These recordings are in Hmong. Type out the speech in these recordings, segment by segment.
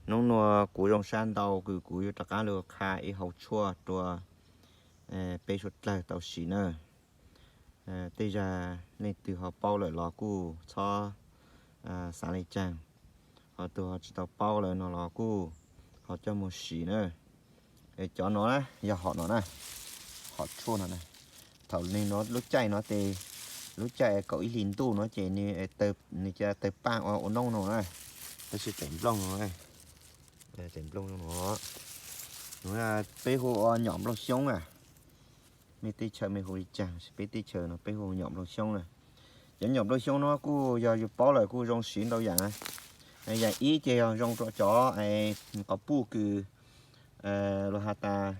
Hnub nua kuv zoo sab ntau kws kuv yuav rov qab los qha ib hauv tshuaj rua peb suav dlawg tau siv na. Tej zag leej twg ho paub lawm los kuj txhob xav le caag, ho tug ho tsi tau paub lawm no los kuj ho coj moog siv na. Cov no na, yog hom no na, hom tshuaj no na. Thaum nwg no lub caij no tes, lub caij kaum ib hlis ntuj no ces nwg ca tawg paaj ua noob no na, tab sis tes nplooj no, tes nplooj no, peb hu ua nyom nplooj xyoob na. Mej teb chaws mej hu li caag, peb teb chaws no peb hu nyom nplooj xyoob na. Cov nyom nplooj xyoob no kuj yog yug paub lawm kuj zoo siv ntau yaam. Yaam ib ces yog zoo rua cov qhov puj kws luag has tas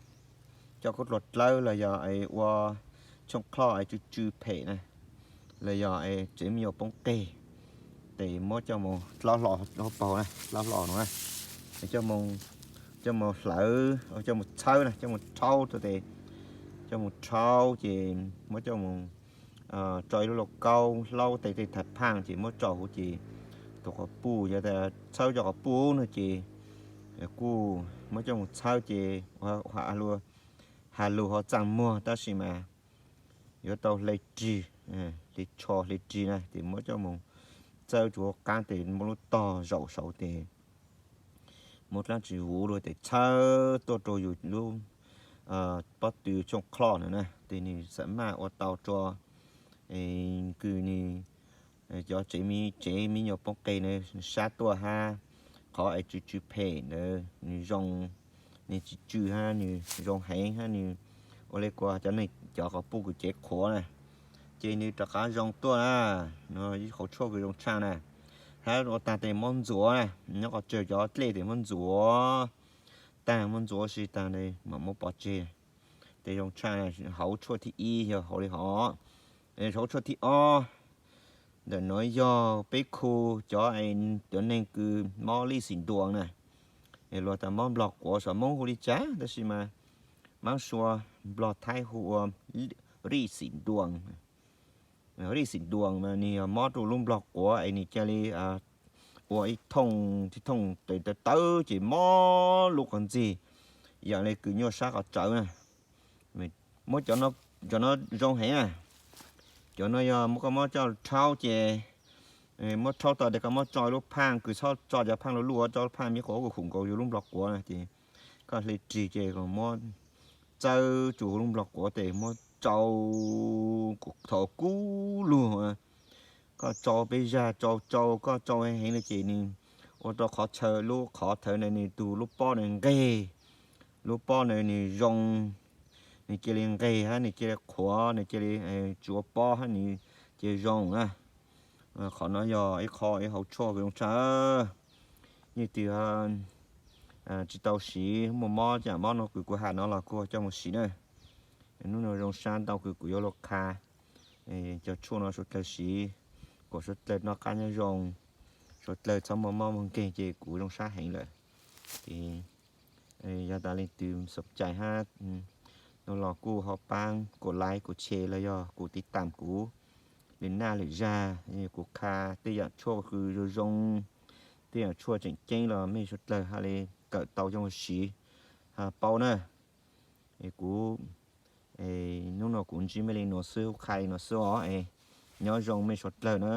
coj khaub dluag dlawb los yog ua tshooj dlhoj es tsw tsw phem na, los yog tsev me nyuam poob qeg, tes muab coj mus dlawb hlo hauv paug na, dlawb hlo no na, coj mus hlawv, coj mus txhawb na, coj mus rhaub rua tes, coj mus rhaub ces muab coj mus tso ib lub lauj kaub hlaub tes tej thaiv phaaj ces muab tso huv ces tus qhov puj, yog tas txhawb cov qhov puj no ces kuj muab coj mus txhawb ces ha lug ho txaaj muag tab sis mas yuav tau hle rig, hle tsho hle rig na ces muab coj mus txawb tsuav qaab tes muab lub tog zaum saud tes muab dlaab tsi huv lug tes txhawb tuaj rua yus lub pob tw tshooj dlhoj na na tes nwg xam maj ua tau rua kws nwg cov tsev me, tsev me nyuam poob qeg na, sab tuaj hab qhov es tsw tsw phem ntawd nwg zoo, nwg tsi tsw hab nwg zoo heev hab nwg ua le kuas cov neeg cov qhov puj kws cev qhuav na ces nwg rov qab zoo tuaj na. Qhov tshuaj kws zoo tshaaj na, hab ua taag tes muab ntxuav na, nyob qhov tsawg cov dlej tes muab ntxuav taag, muab ntxuav si taag mam muab pov tseg. Tes zoo tshaaj na, hauv tshuaj thib ib yog hauv li hov. Hauv tshuaj thib ob, ntawm nuav yog peb khu cov, cov neeg kws mob lij xim ntuas na, luag tas mob nplog quav, xov Moob hu li caag tab sis mas maab sua nplog Thaib hu ua lij xim ntuas. Lij xim ntuas mas nwg yog mob rua lub nplog quav es nwg ca le ua ib thooj, ib thooj tawv tawv ces mob lub qhov ntsig, yaam le kws nyuaj sab qhov tsawv na. Muab cov no zoo heev na. Cov no yog muab, koj muab coj rhaub ces muab rhaub tau tes koj muab tso lub phaaj kws txhob tso cov phaaj luj luj, tso lub phaaj me quav kuj khum nkaus yug lub nplog quav na ces koj hle rig ces muab txawb tsuas huv lub nplog quav tes muab tsau kuv thaum kub lug, koj tsau peb zag tsau tsau koj tsau heev heev le ces nwg ua rua qhov chaw lub qhov thawv na nwg tug lub pob na nqeg, lub pob na nwg zoo, nwg cia li nqeg hab nwg cia li qhuav, nwg cia li tsuav pob hab nwg cia li zoo na. Qhov no yog ib qho ib hauv tshuaj kws zoo tshaaj. Leej twg tsi tau siv, muaj mob caam mob no kws kuv has no los kuj coj moog siv na. Nub nua zoo sab ntau kws kuv yuav lug qha cov tshuaj no suav dlawg siv, kuas suav dlawg noj qab nyob zoo, suav dlawg txhob muaj mob muaj nkeeg ces kuv zoo sab heev lawm. Ces yog tas leej twg xoom cai hab no los kuj ho paab kuv like kuv share los yog kuv tiv tam kuv lwm naj lwm zag, kuv qha tej yaam tshuaj kws zoo zoo, tej yaam tshuaj tseem ceeb los mej suav dlawg ha le kawm tau coj moog siv, ha paub na. Kuv nub nua kuv ntsib mej le nuav xwb, qha le nuav xwb os. Nyob zoo mej suav dlawg na.